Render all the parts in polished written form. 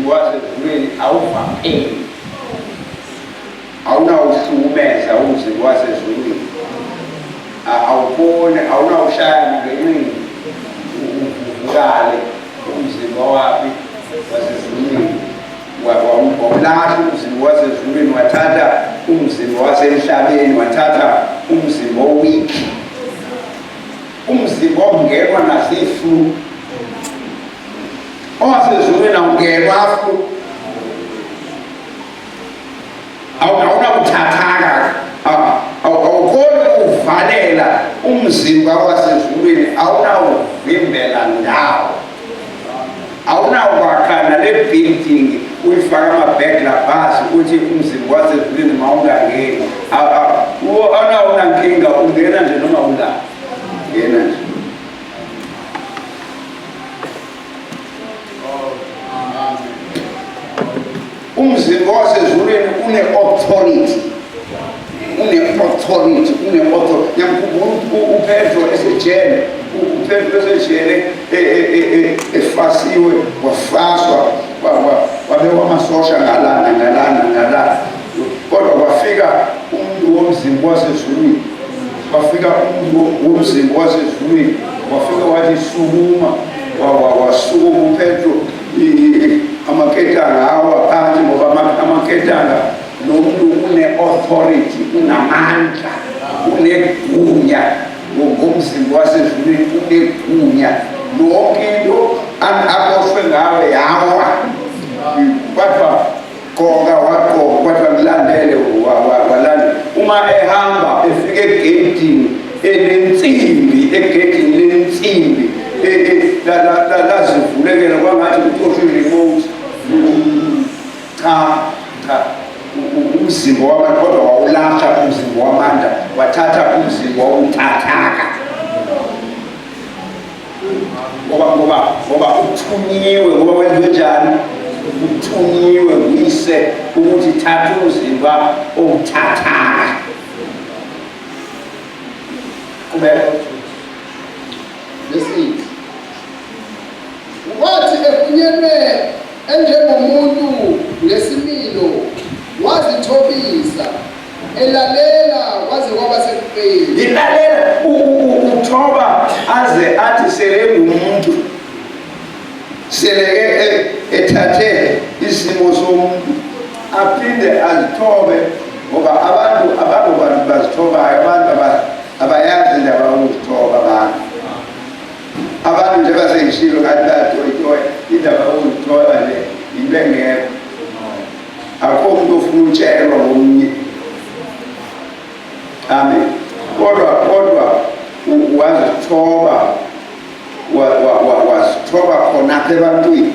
Umzimba wasezulwini awuvapheli, awunawuhlukumeza umzimba wasezulwini, awukhoni, awunawushaya ngenqindi uvuvukale umzimba wapi wasezulwini. Wawulahla umzimba wasezulwini, wathatha umzimba wasemhlabeni, wathatha umzimba oweak, umzimba ongenwa nasiflu. Owasezulwini awungenwa flu, awunakuthathaka, awukhoni ukuvalela umzimba wasezulwini, awunawuvimbela ndawo, awunawukwakha nale building uyifaka ama-burglar bars uthi umzimba wasezulwini mawungangeni. Awunawunankinga, ungena nje noma ula ngena nje. Umzimba wasezulwini une-authority, une-authority, une-authority. Ngiyamkhumbula uPetro esejele, uPetro esejele efasiwe, wafaswa, wabekwa amasosha ngalana ngalana ngalana, kodwa kwafika umuntu womzimba wasezulwini, kwafika umuntu womzimba wasezulwini, wafika wathi sukuma, wasukuma uPetro, amaketanga awa phansi, ngoba amaketanga, lo muntu une-authority, unamandla, unegunya ngomzimba wasezulwini, unegunya. Yonke into aboshwe ngayo yawa, kwathiwa gqoka, wagqoka, kwathiwa ngilandele, walandela. Uma ehamba efika egedini elensimbi, egedini lensimbi lazivulekela kwangathi kucoshwe i-remote. Cha cha, umzimba wamandla, kodwa wawulahla umzimba wamandla, wathatha umzimba wawuthathaka, ngoba uthunyiwe, ngoba wenziwe njani? Uthunyiwe nguyise ukuthi thatha umzimba owuthathaka. Qhubeka. Verse 8. Wathi efunyenwe enjengomuntu ngesimilo, wazithobisa, elalela kwaze kwaba sekufeni. Ilalela, uthoba aze athi sele ngumuntu, seleke ethathe isimo somuntu, aphinde azithobe, ngoba abantu abangobantu bazithobayo, abantu abayazi indaba yokuzithoba. Abantu njengoba sengishilo ngathi bayatoyitoya, indaba yokuzithoba nje yinto engekho. Akukho umuntu ofuna utshelwa ngomunye. Amen. Kodwa wazithoba, wazithoba khonapha ebantwini.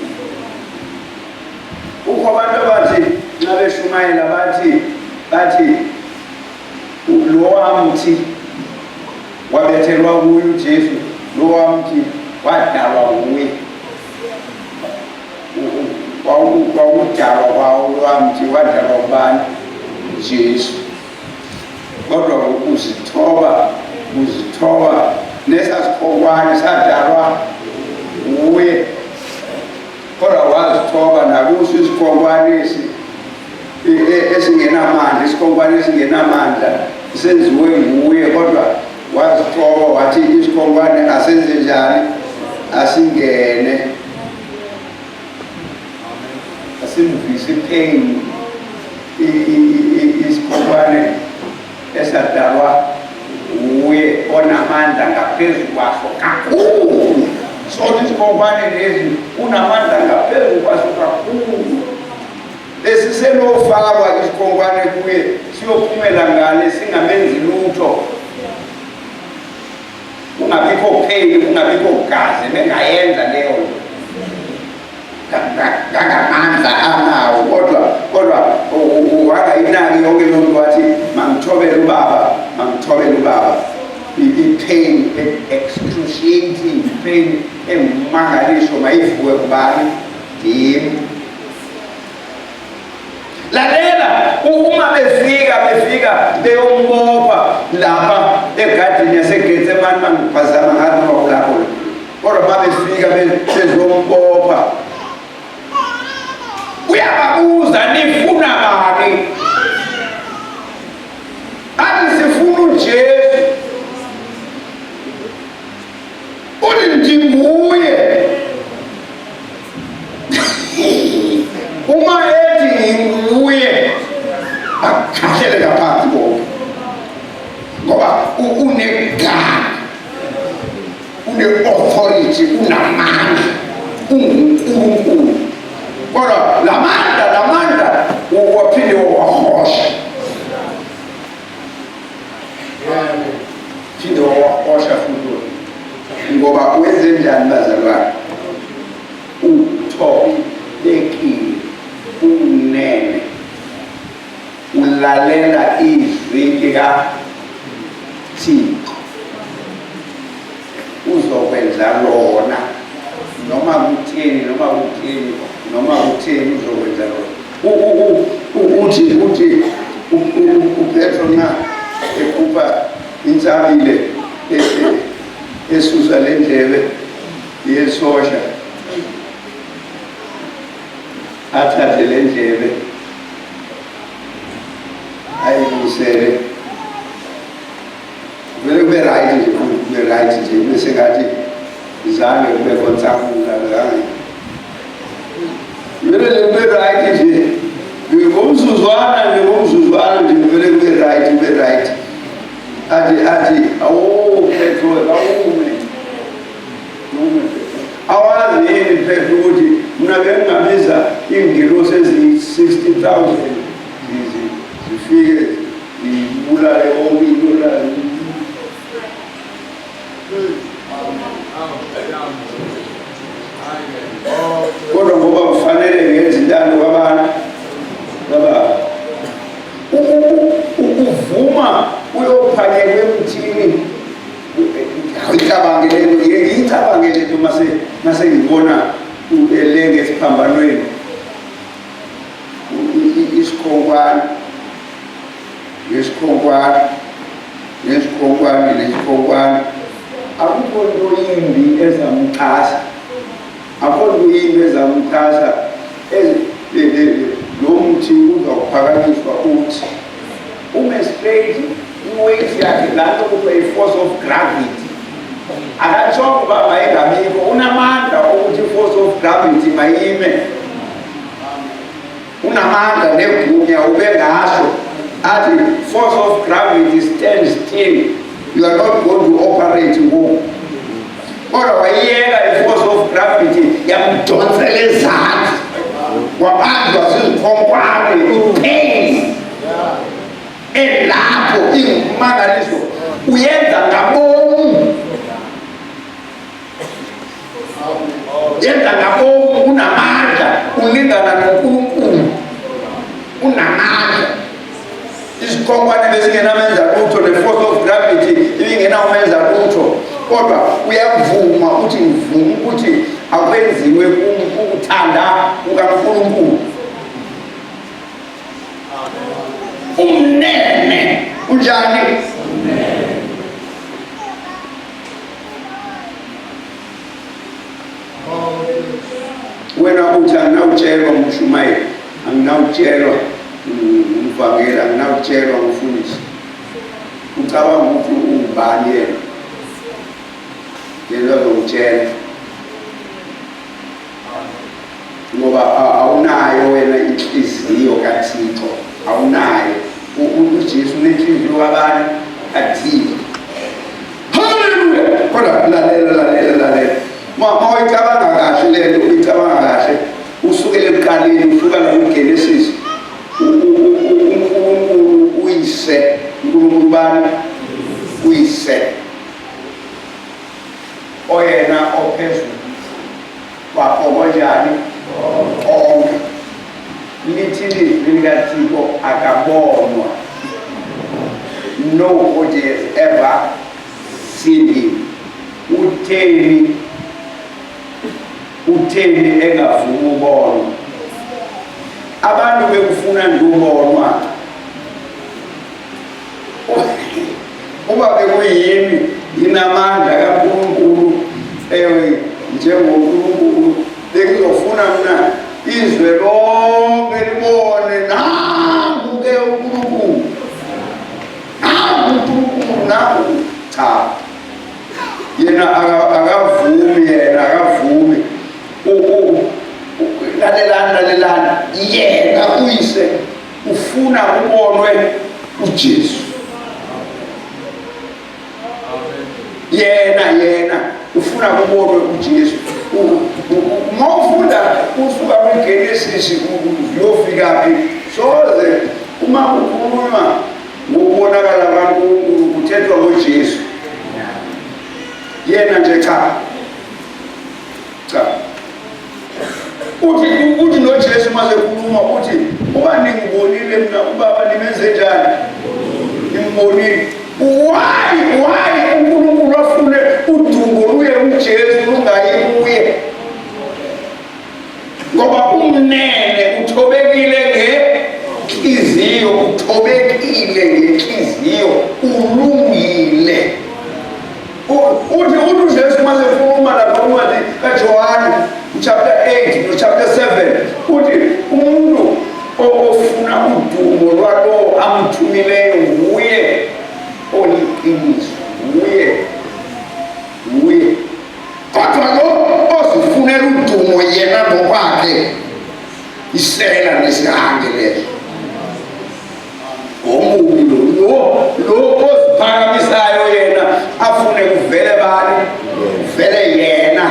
Kukho abantu abathi nxa beshumayela bathi lowa mthi wabethelwa kuye uJesu, lowa mthi wadalwa nguye, kwakudalwa kwawo lowa mthi, wadalwa kubani? Jesu. Kodwa uzithoba, uzithoba nesasikhonkwane sadalwa nguye, kodwa wazithoba nakuso isikhonkwane esi esingenamandla, isikhonkwane esingenamandla senziwe nguye, kodwa wazithoba wathi isikhonkwane asenze njani? Asingene, asimvise ipain isikhonkwane esadalwa uye onamandla ngaphezu kwaso kakhulu. Sona isikhonkwane lezi unamandla ngaphezu kwaso kakhulu. Lesisenofakwa isikhonkwane kuye siyophumela ngale singamenzi lutho, kungabikho pain, kungabikho gazi, bengayenza leyo nto ngangamandla anawo. Kodwa wangayinaki yonke loo nto, wathi mangithobele ubaba, mangithobele ubaba. I-pain excruciating, pain engumangaliso mayivuke kubani? Ndim. Lalela, uma befika beyombopha lapha egadini yaseGetsemane, mangiphazama ngathi noma kulapho, kodwa uma befika bezombopha, Uyababuza, nifuna bani? Athi sifuna uJesu. Uthi ndinguye. Uma ethi nginguye, akhahlele ngaphansi bonke, ngoba unegama, une-authority, unamandla, unguNkulunkulu. Kodwa lamandla waphinde wawahosha, phinde wawahosha futhi. Ngoba wenze njani, bazalwane? Uthobekile, umnene, ulalela izwi likaThixo, uzokwenza lona noma kutheni, noma kutheni, noma kutheni, uzokwenza lona. Uthi uPetro nxa ekhupha insabile, esusa le ndlebe yesosha, athathe le ndlebe ayibuyisele, vele kube right nje, futhi kube right nje, kube sengathi zange kube khona, zange vele nje kube right nje ngomzuzwana nje, ngomzuzwana nje, vele kube right, kube right. Athi awu Petro, awume, ume Petro, awazi yini Petro ukuthi mina bengingabiza iy'ngelosi eziyi-60,000 zifike zibulale yonke into la? Kodwa ngoba kufanele ngenze intando kwabantu baba, uvuma uyophanyekwa emthini. Ayicabange lento, ngiyicabange lento mase ngibona elenge esiphambanweni, isikhonkwane nesikhonkwane nesikhonkwane nesikhonkwane. Akukho nto yimbi ezamxhasa, akukho nto yimbi ezamxhasa. Lo mthi uzawuphakanyiswa, uthi ume straight, i-weight yakhe, laa nto kuthiwa i-force of gravity. Akatshongo uba mayingabikho, unamandla okuthi i-force of gravity mayime, unamandla negunya. Ubengasho athi, "Force of gravity, stand still, you are not going to operate ngoku." Kodwa wayiyeka i-force of gravity yamdonsela ezantsi, wabanjwa zizikhonkwane, i-pain elapho ingumangaliso. Uyenza ngabomu, yenza ngabomu. Unamandla, ulingana noNkulunkulu, unamandla. Izikhonkwane bezingenamenza lutho, ne-force of gravity ibingenawumenza lutho, kodwa uyavuma, uthi ngivuma ukuthi akwenziwe kum ukuthanda kukaNkulunkulu. Umnene unjani? Wena uthi anginawutshelwa ngumshumayeli, anginawutshelwa ngumvangeli, anginawutshelwa ngumfundisi. Ucabanga ukuthi ungubani yena yena azokutshela? Ngoba awunayo wena inhliziyo kaThixo, awunayo. UJesu unenhliziyo kabani? KaThixo. Haleluya! Kodwa lalela, lalela, lalela. Ma uyicabanga kahle lento, uyicabanga kahle, usukele ekuqaleni, usuka la kuGenesis, uNkulunkulu uyise, uNkulunkulu bani? Uyise, oyena ophezulu kwakho konjani konke. Lithi ilizwi likaThixo akabonwa, nobody has ever seen him. Utheni? Utheni engavumi ubonwa? Abantu bekufuna nje ubonwa. Uma bekuyimi, nginamandla kaNkulunkulu, ewe, njengoNkulunkulu, bengizofuna mina. Izwe lonke libone nangu ke uNkulunkulu. Nangu uNkulunkulu nangu. Cha. Yena akavumi yena akavumi. Lalelani lalelani yena uyise ufuna kubonwe uJesu. Yena yena ufuna kubonwe uJesu. Uma ufunda usuka kwiGenesis uyofika phi soze uma kukhulunywa ngokubonakala kaNkulunkulu kuthethwa ngoJesu. Yena nje cha. Cha. Uthi uthi noJesu uma sekhuluma uthi uba ningibonile mina ubaba nimenze njani? Nimbonile. Why uNkulunkulu afune udumo luye kuJesu lungayi kuye? Ngoba umnene uthobekile ngenhliziyo, uthobekile ngenhliziyo, ulungile. Uthi uthi uJesu uma sekhuluma lapha kuncwadi kaJohane chapter 8 no chapter 7 uthi umuntu ofuna udumo lwalowo amthumileyo nguye oliqiniso, nguye nguye. Kodwa lo ozifunela udumo yena ngokwakhe isela nesihange leso. Ngomubi lo lo lo oziphakamisayo yena afune kuvele bani kuvele yena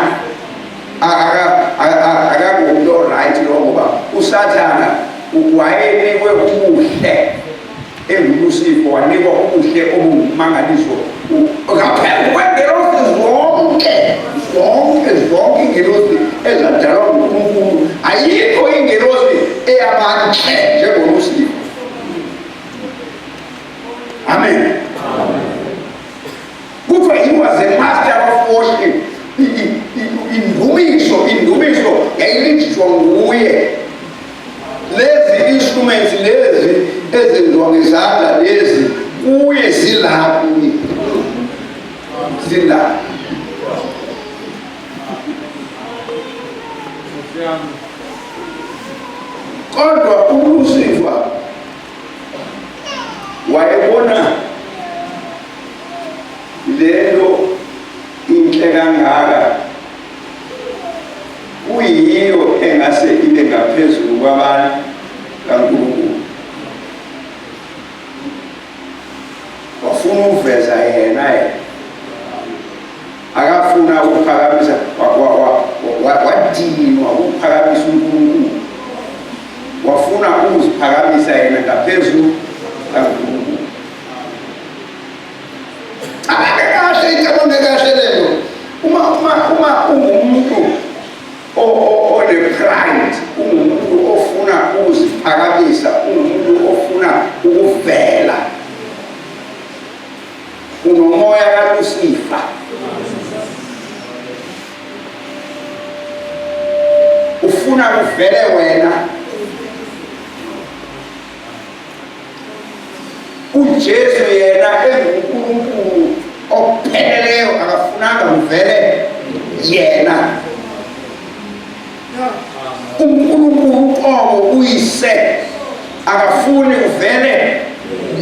akakumuntu oright lo ngoba usathana wayenikwe ubuhle engulusifo wanikwa ubuhle obungumangaliso ngaphezu kwengelosi zonke zonke zonke ingelosi ezadalwa nguNkulunkulu ayikho ingelosi eyabanhle njengolusifo. Amen. Kuthiwa he was a master of worship. Indumiso, indumiso yayilijishwa nguye. Lezi instruments lezi ezenziwa ngezandla lezi kuye zila kuye. Zila. Kodwa uLucifer wayebona lento inhle kangaka kuyiyo engase ibe ngaphezulu kwabantu kaNkulunkulu. Wafuna ukuveza yena yena akafuna ukuphakamisa wadinwa ukuphakamisa uNkulunkulu wafuna ukuziphakamisa yena ngaphezulu kaNkulunkulu. Cabange kahle, icabange kahle lento. Uma uma uma ungumuntu one-pride, ungumuntu ofuna ukuziphakamisa, ungumuntu ofuna ukuvela, unomoya kaLusifa. Ufuna kuvele wena. uJesu yena enguNkulunkulu opheleleyo akafunanga kuvele yena. uNkulunkulu uqobo uyise akafuni kuvele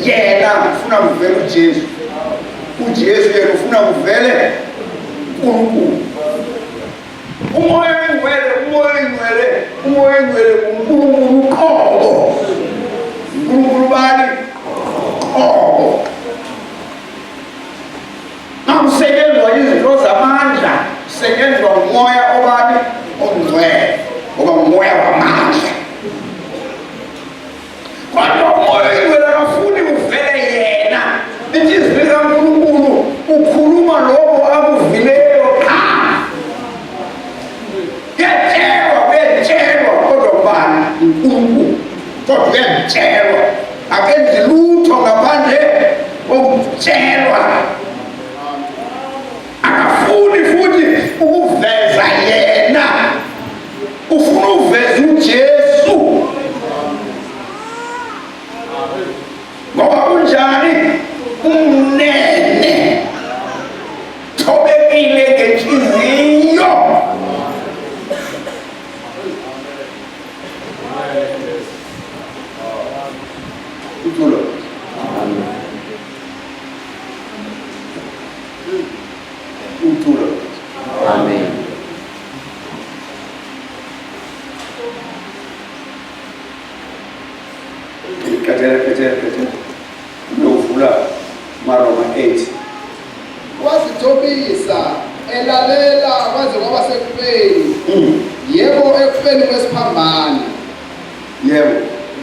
yena, ufuna kuvele uJesu. uJesu yena ufuna kuvele uNkulunkulu. Umoya oyingcwele, umoya oyingcwele, umoya oyingcwele uNkulunkulu uqobo. uNkulunkulu bani? Qobo. Makusetshenzwa izinto zamandla, kusetshenzwa umoya obani? Ongcwele, ngoba umoya wamandla. Kodwa umoya oyingcwele akafuni kuvele yena. Lithi izwi likaNkulunkulu ukhuluma lokho akuvileyo qha. Kuyatshelwa, kuyatshelwa kodwa ubani? uNkulunkulu. Kodwa kuyatshelwa. Akenzi lutho ngaphandle kokutshelwa. Akafuni futhi ukuveza yena. Ufuna ukuveza uJesu. Ngoba kunjani? Umnene. Thobekile ngenhliziyo. Phethela, phethela, phethela. Uyovula maRoma 8. Wazithobisa elalela kwaze kwaba sekufeni, yebo, ekufeni kwesiphambano. Yebo.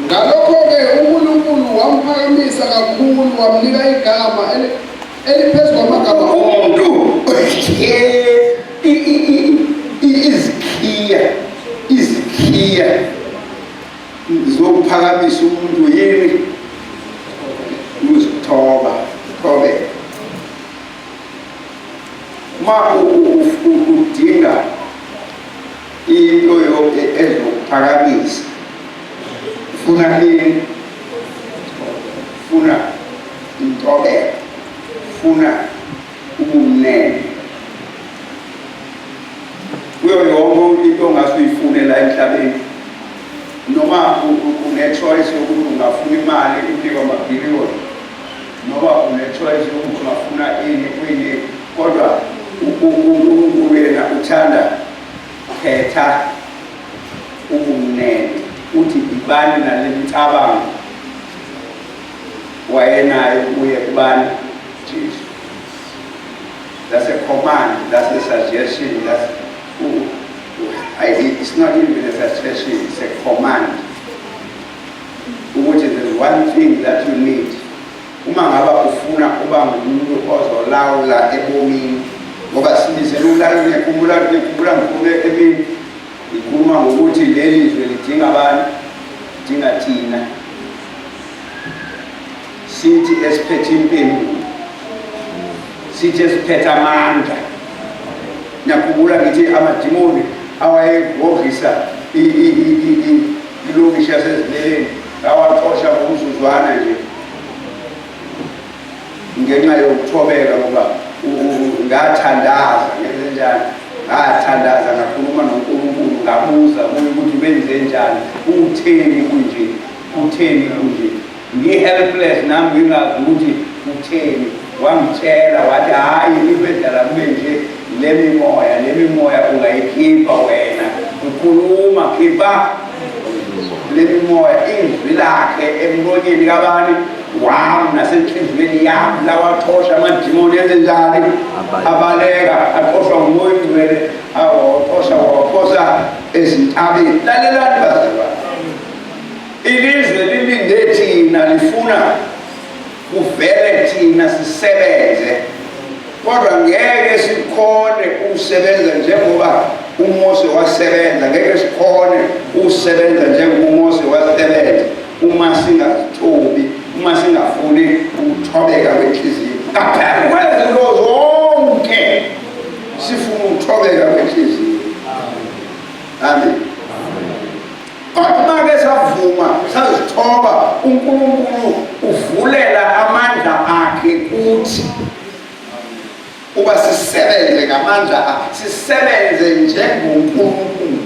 Ngalokho-ke uNkulunkulu wamphakamisa kakhulu, wamnika igama eliphezu kwamagama onke. Umuntu izikhiya, izikhiya zokuphakamisa umuntu yini? Ukuzithoba, thobe. Uma udinga into ezokuphakamisa, funa ini? Funa intobeko, funa ubumnene. Kuyo yonke into ongase uyifune la emhlabeni, noma une-choice yokuthi ungafuna imali unikwe amabhiliyoni, noma une-choice yokuthi ungafuna ini kwini, kodwa uNkulunkulu yena uthanda khetha ubumnene. Uthi ibani nale micabango wayenayo kuye kubani? Jesu. That's a command, that's a suggestion, it's not even a suggestion, it's a command. Ukuthi there's one thing that you need. Uma ngaba ufuna uba ngumuntu ozolawula ebomini, ngoba sibizela ukulawula. Ngiyakhumbula, ngikhumbula ngikhulume emini, ngikhuluma ngokuthi leli zwe lidinga abantu, lidinga thina. Sithi esiphethe impendulo, sithi esiphethe amandla. Ngiyakhumbula ngithi amadimoni awayegrogrisa ilokishi yaseZibeleni awaxosha ngomzuzwana nje ngenxa yokuthobeka, ngoba ngathandaza. Ngenze njani? Ngathandaza, ngakhuluma noNkulunkulu, ngabuza kuye ukuthi benze njani, utheni kunje, utheni kunje, ngi-helpless nami ngingazi ukuthi utheni. Wangitshela wathi, "Hhayi, ibedlala kube nje, le mimoya, le mimoya ungayikhipha wena, ukhuluma, khipha le mimoya." Izwi lakhe emlonyeni kabani wami nasenhliziyweni yami lawaxosha amadimoni. Enze njani? Abaleka, axoshwa ngumoya oNgcwele, awaxosha, wawaphosa ezintabeni. Lalelani bazalwane, ilizwe lilinde thina, lifuna kuvele thina sisebenze, kodwa ngeke sikhone ukusebenza njengoba uMose wasebenza. Ngeke sikhone ukusebenza njengoba uMose wasebenza uma singazithobi, uma singafuni ukuthobeka kwenhliziyo. Ngaphezu kwezinto zonke sifuna ukuthobeka kwenhliziyo. Amen. Kodwa uma-ke savuma, sazithoba, uNkulunkulu uvulela amandla akhe kuthi uba sisebenze ngamandla akhe, sisebenze njengoNkulunkulu,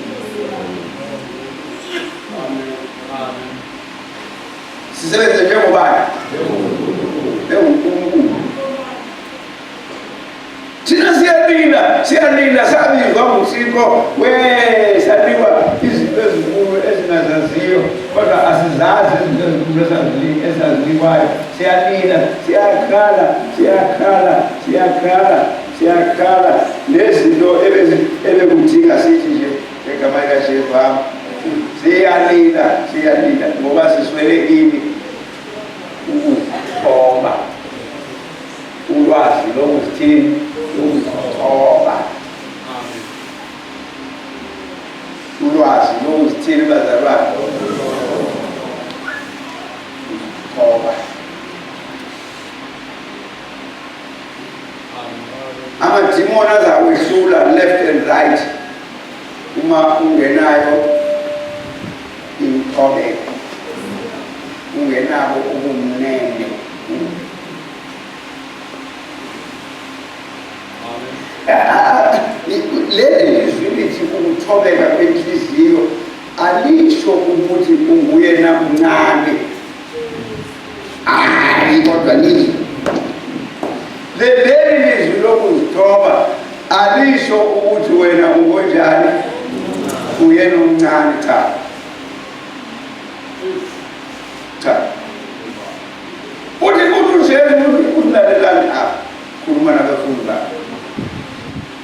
sisebenze njengobani? NjengoNkulunkulu. Thina siyalila, siyalila, sabizwa nguThixo, we sanikwa izinto ezinkulu ezingazaziyo, kodwa asizazi izinto ezinkulu esazinikwayo. Siyalila, siyakhala, siyakhala, siyakhala, siyakhala nezinto ebekudinga sithi nje ngegama likaJesu hamba. Siyalila, siyalila ngoba siswele ini? Ukuzithoba, ulwazi lokuzithini? Lokuzithoba, ulwazi lokuzithini bazalwane? Ukuzithoba. Amadimoni azakwehlula left and right uma ungenayo intobeko, ungenabo ubumnene. Leli lizwi lithi ukuthobeka kwenhliziyo alisho ukuthi unguyena mncane, hayi, kodwa lizwi leli lizwi lokuzithoba alisho ukuthi wena ungonjani, uyena omncane. Cha, cha. Lalelani apha, khuluma nabafundi bakhe.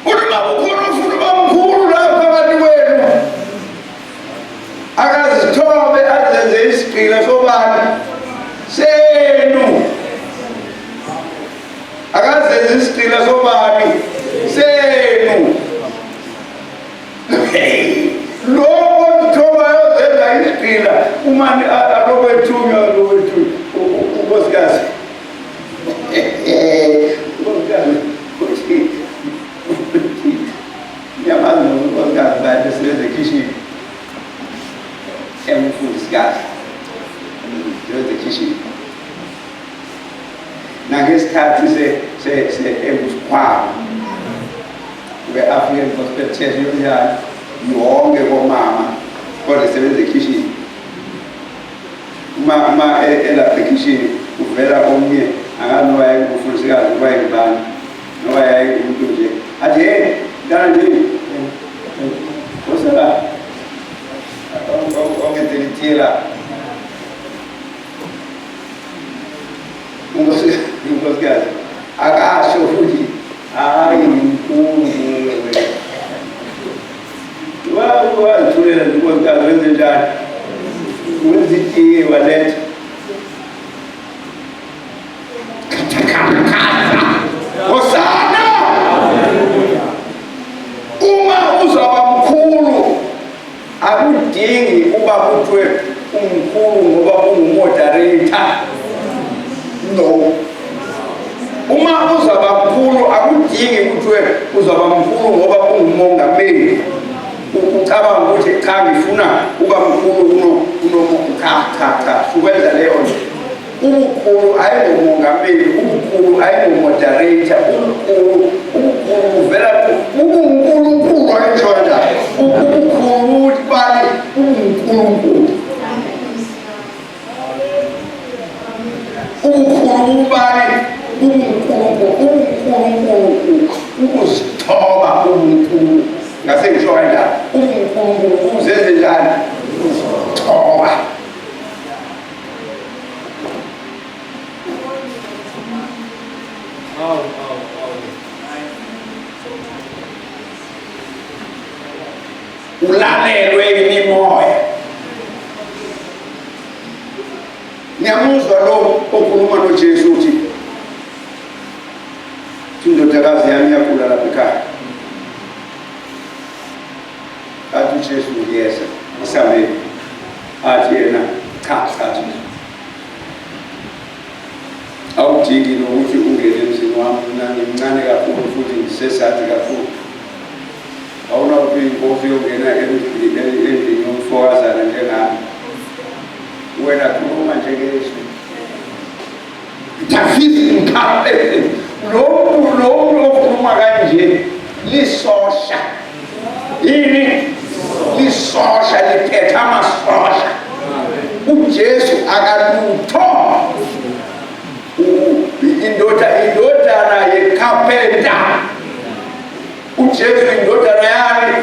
Uthi uma kukhona ufuna uba mkhulu la phakathi kwenu, akazithobe, azenze isigqila sobani? Senu. Akazenze isigqila sobani? Senu. Lo ozithobayo ozenza isigqila, uma alokwethunywa, alokwethunywa unkosikazi, unkosikazi uthi, ngiyamazi unkosikazi bantu esebenza ekhishini, engumfundisikazi, sebenza ekhishini nangesikhathi engusikhwama we-African Gospel Church yomnyaka yonke komama, kodwa esebenza ekhishini. Uma elapha ekhishini, uvela omunye, angazi noma yayingumfundisikazi noma yayingubani noma yayingumuntu nje, athi, "Hey, mntana nje, osela ongenzela itiye la." Unkosikazi akasho futhi, "Hayi, ngimkhulu kuwe." Wazithulela nje unkosikazi. Wenze njani? Wenza itiye, waletha. Hosana! Uma uzaba mkhulu, akudingi uba kuthiwe umkhulu ngoba ungumoderator, no. Uma uzaba mkhulu, akudingi kuthiwe uzaba mkhulu ngoba ungumongameli. Ucabanga ukuthi, "Cha, ngifuna uba mkhulu kuno." Cha, cha, cha, sukwenza leyo nto. Ubukhulu ayingomongameli, ubukhulu ayingomoderator, ubukhulu buvela ubunkulunkulu. Akentsho kanjalo. Ubukhulu ukuthi bani? Ubunkulunkulu. Ubukhulu bubani? Ubunkulunkulu. Ubunkulunkulu ukuzithoba, ubunkulu, ngase ngisho kanjalo, ubunkulunkulu uzenze njani? Uzithoba. Awu, awu, awu. Ulalelwe imimoya. Ngiyamuzwa lo okhuluma noJesu, uthi, "Indodakazi yami iyagula lapha ekhaya." Athi uJesu, "Ngiyeza isambeni." Athi yena, "Cha, cha, Jesu, awudingi nokuthi ungene emzini wami. Mina ngimncane kakhulu futhi ngisesathi kakhulu. Awunakuthi inkosi yongena endlini yomfokazana njengami. Wena khuluma njengezwi." Ngitafisi lo okhuluma kanje lisosha. Yini lisosha? Liphethe amasosha. UJesu akalutho. Indoda, indodana yekhapenta. UJesu indodana yani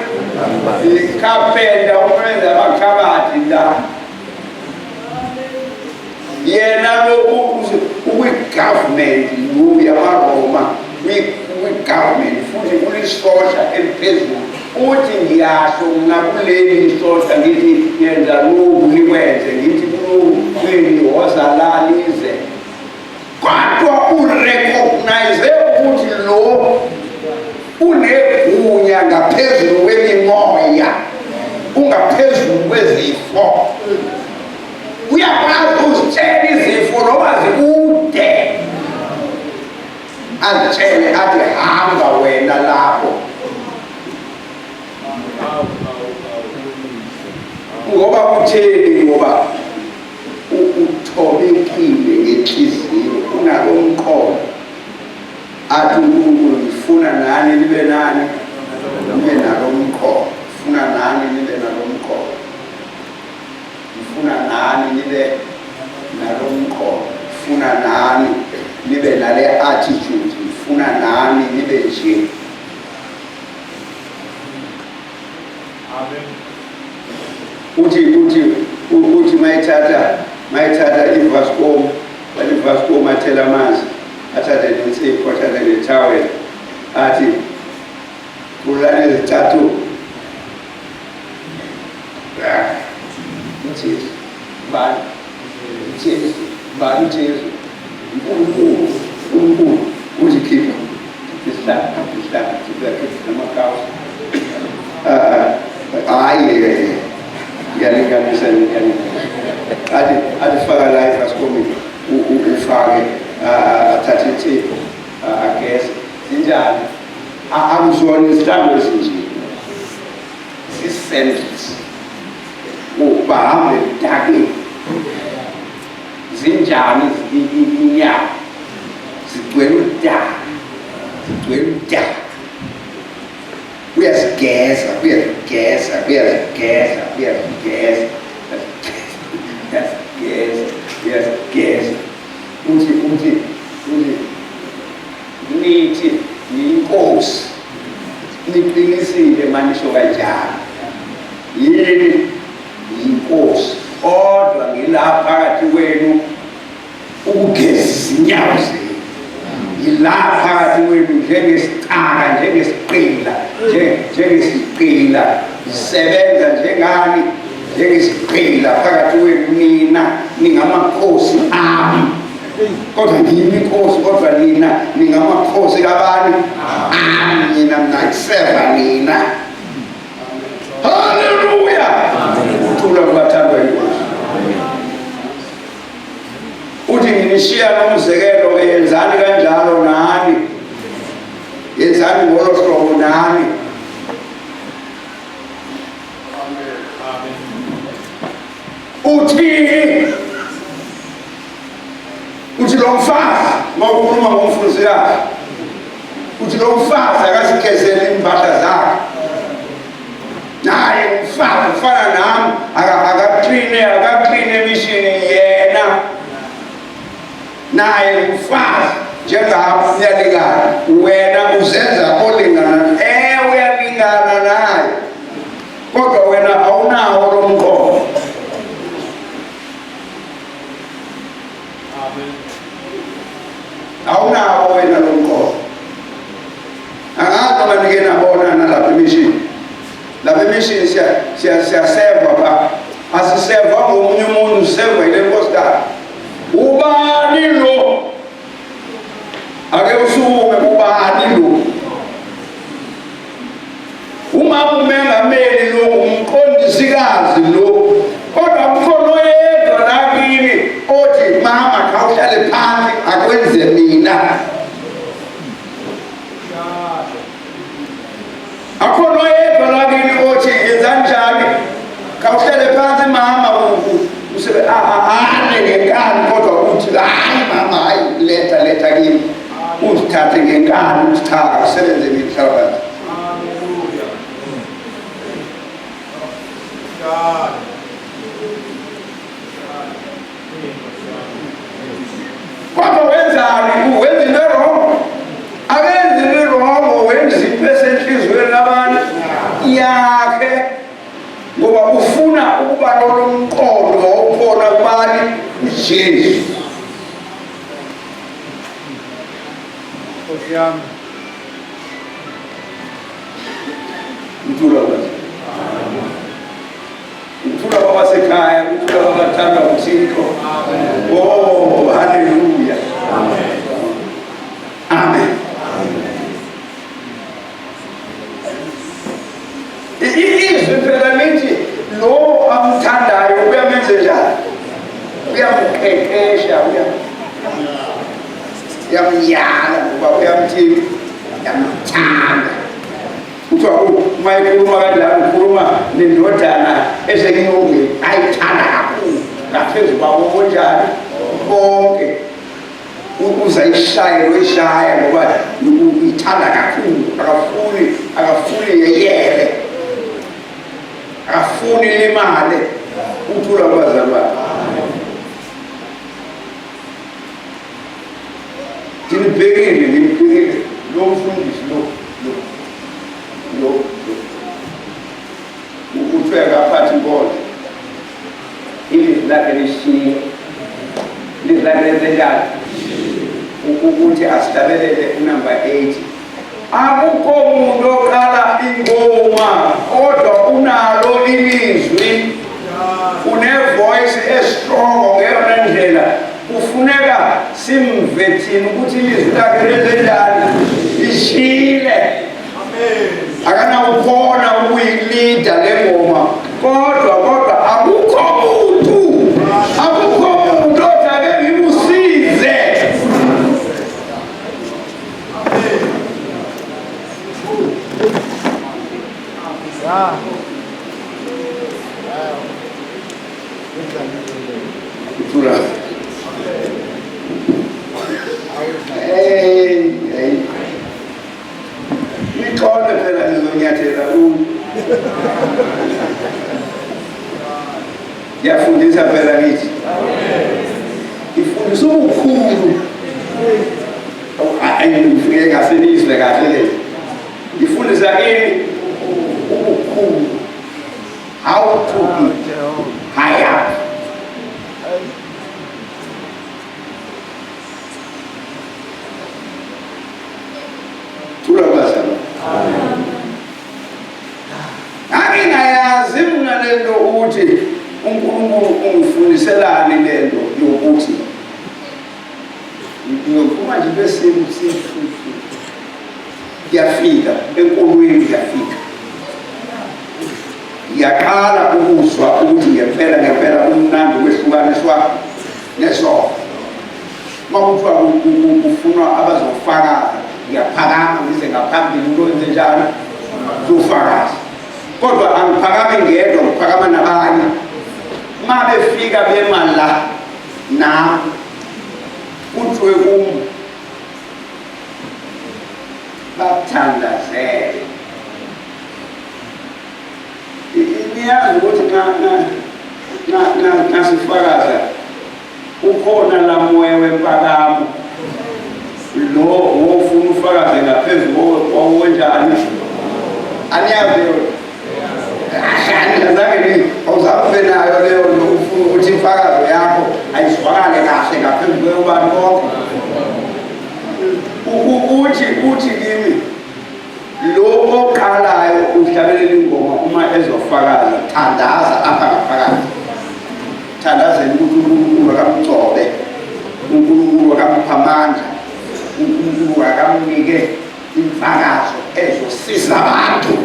ikhapenta, umenza amakhabathi la. Yena lo ukwi-government lo yamaRoma, kwi-government, futhi ulisosha eliphezulu. Uthi, "Ngiyasho mna kuleli isosha, ngithi yenza lokhu, nikwenze. Ngithi kulokhu kwini, woza la, lize." Kodwa urecognize ukuthi lo unegunya ngaphezulu kwemimoya, ungaphezulu kwezifo, uyakwazi uzitshela izifo noma zikude, azitshele, athi, "Hamba wena lapho." Awu, awu, awu. Ngoba kutheni? Ngoba uthobekile ngenhliziyo, unalo umqondo. Athi uNkulunkulu, "Ngifuna nani nibe nani, nibe nalo umqondo. Ngifuna nani nibe nalo umqondo. Ngifuna nani nibe nalo mqondo. Ngifuna nani nibe nale attitude. Ngifuna nani nibe nje." Amen. Uthi mayithatha ivaskom, bathi ivaskom, athela amanzi. Athathe nensipho, athathe nethawela, athi khululani izicathulo. Ah, uJesu bani? Ujesu bani? Ujesu uNkulunkulu, uNkulunkulu uthi khipha isihlahla, khipha isihlahla, khipha, khipha namakawusi. Hayi, ngiyalinganisa, ngiyalinganisa. Athi athi faka la ifasikomi, ufake, athathe insipho, ageze. Zinjani? Akuzona izihlangu ezinje, zii-sandals, bahambe emdakeni. Zinjani inyawo? Zigcwele udaka, zigcwele udaka. Uyazigeza, uyazigeza, uyazigeza, uyazigeza, uyazigeza, uyazigeza. Uthi uthi uthi nithi ngiyinkosi, niqinisile manisho kanjalo. Yini? Yinkosi, kodwa ngila phakathi kwenu ukugeza izinyawo zenu. Ngila phakathi kwenu njengesicaka, njengesigqila, njengesigqila, ngisebenza njengani? Njengesigqila phakathi kwenu. Nina ningamakhosi ami, kodwa ngiyimi inkosi, kodwa nina ningamakhosi kabani? Ami. Nina mna nina. Haleluya! Uthula kubathandwa inkosi. Uthi nginishiya nomzekelo, yenzani kanjalo nani, yenzani ngolo hlobo nani. Uthi uthi lo mfazi, mawukhuluma ngomfundisikazi, uthi lo mfazi akazigezele impahla zakhe, naye umfazi ufana nami, akakline, akakline emishini yena, naye umfazi njengami, uyalingana. Wena uzenza olingana, uyalingana naye, kodwa wena awunawo lo mqondo. Awunawo wena lo mqondo. Angazi noma nike nabona nalapha emishini. Lapha emishini siyasevwa pha, asisevwa ngomunye umuntu, sisevwa yile nkosikazi. Ubani lo? Ake usukume, ubani lo? Umama umengameli lo, umqondisikazi lo, kodwa kukhona oyedwa la kini othi mama khawuhlale phansi akwenze mina. Akhona oyedwa la kini othi yenzanjani, khawuhlale phansi mama, usebe ane ngenkani, kodwa uthi hayi mama, hayi, letha, letha kimi, uzithathe ngenkani, uthi cha, akusebenze mina, hlala phansi. Hallelujah. God. Kodwa wenzani? Wenza into e-wrong? Akenzi into e-wrong, wenza into esenhliziyweni labantu yakhe, ngoba ufuna ukuba lolo mqondo wawukhona kubani? Ujesu. Nkosi yami. Mthula kwazi, ukuthula kwabasekhaya, ukuthula kwabathandwa uThixo. Oh, haleluya, amen. Izwi phela lithi lo amthandayo uyamenze njani? Uyamqeqesha, uyamyala, ngoba uyamthini? Uyamthanda. Kuthiwa uma ekhuluma kanjalo, ukhuluma nendodana esenyongeni ayithanda kakhulu ngaphezu kwabo konjani bonke. Uzayishaya, uyishaya ngoba uyithanda kakhulu, akafuni, akafuni yeyele, akafuni limale. Uthula kubazalwane. Nginibhekile, ngimbhekile lo mfundisi lo lo lo lo, uthiwe akaphathi inkonzo, ilizwi lakhe lishiye, ilizwi lakhe lenzenjani? Ukuthi asihlabelele unumber 8. Akukho muntu oqala ingoma kodwa unalo ilizwi, une-voice e-strong ngeyona ndlela. Kufuneka simve thina ukuthi ilizwi lakhe lenzenjani, lishile. Akanawukhona ukuyilida le ngoma, kodwa akukho muntu othi ake ngimusize. Kuthula. Hey, hey. Nixole phela, ngizonyathela kuyo. Ngiyafundisa phela kithi. Ngifundisa ubukhulu. Ayi, ngifike ngasenizwe kahle le. Ngifundisa ini? Ubukhulu. How to be high up. Thula bazalwane. Ngangingayazi mina lento ukuthi uNkulunkulu ungifundiselani lento yokuthi ngiyophuma nje bese ngiyafika enkolweni, ngiyafika ngiyaqala ukuzwa ukuthi ngempela ngempela kumnandi ukwehlukaniswa nesono. Uma kuthiwa kufunwa abazofakaza, ngiyaphakama ngize ngaphambili ukwenze njalo, ngizofakaza, kodwa angiphakami ngedwa, ngiphakama nabanye. Uma befika bema la nami, kuthiwe kum bathandazele. Niyazi ukuthi nxa sifakaza ukhona la moya wempakamo lo wofuna ufakaze ngaphezu kowenjani. Aniyazi leyo? Azange ni awuzange ube nayo leyo nto, ufuna ukuthi imfakazo yakho ayizwakale kahle ngaphezu kweyobani bonke. Uthi kimi lo oqalayo uhlabelela ingoma, uma ezofakaza, thandaza apha ngaphakathi, thandazela ukuthi uNkulunkulu akamgcobe, uNkulunkulu akamupha amandla, uNkulunkulu akamnike imfakazo ezosiza abantu.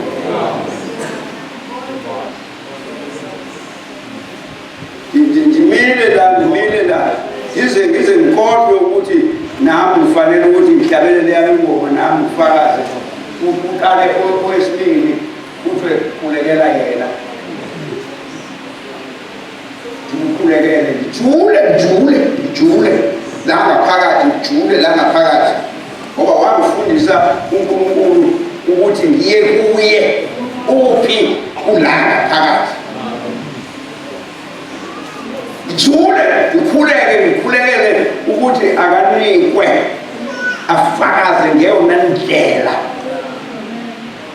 Ngimile la, ngimile la, ngize ngikhohlwe ukuthi nami ngifanele ukuthi ngihlabelele yami ingoma, nami ngifakaze. Uqale owesibili, kuthiwe khulekela yena. Ngimkhulekele, ngijule, ngijule, ngijule la ngaphakathi, ngijule la ngaphakathi, ngoba wangifundisa uNkulunkulu ukuthi ngiye kuye. Uphi? Ula ngaphakathi. Ngijule, ngikhuleke, ngikhulekele ukuthi akanikwe afakaze ngeyona ndlela.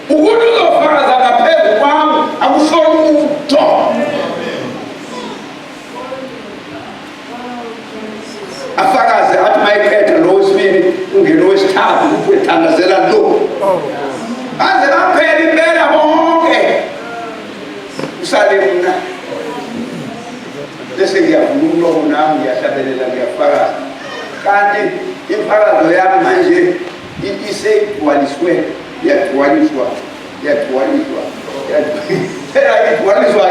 Ukuthi uzofakaza ngaphezu kwami akusho lutho. Afakaze, athi mayeqeda lo wesibili, ungene owesithathu, kuthiwe thandazela lo, baze baphela impela bonke, usale mna. Bese ngiyavula umlomo nami, ngiyahlabelela, ngiyafakaza, kanti imfakazo yami manje iseyigcwaliswe, iyagcwaliswa, iyagcwaliswa phela, igcwaliswa.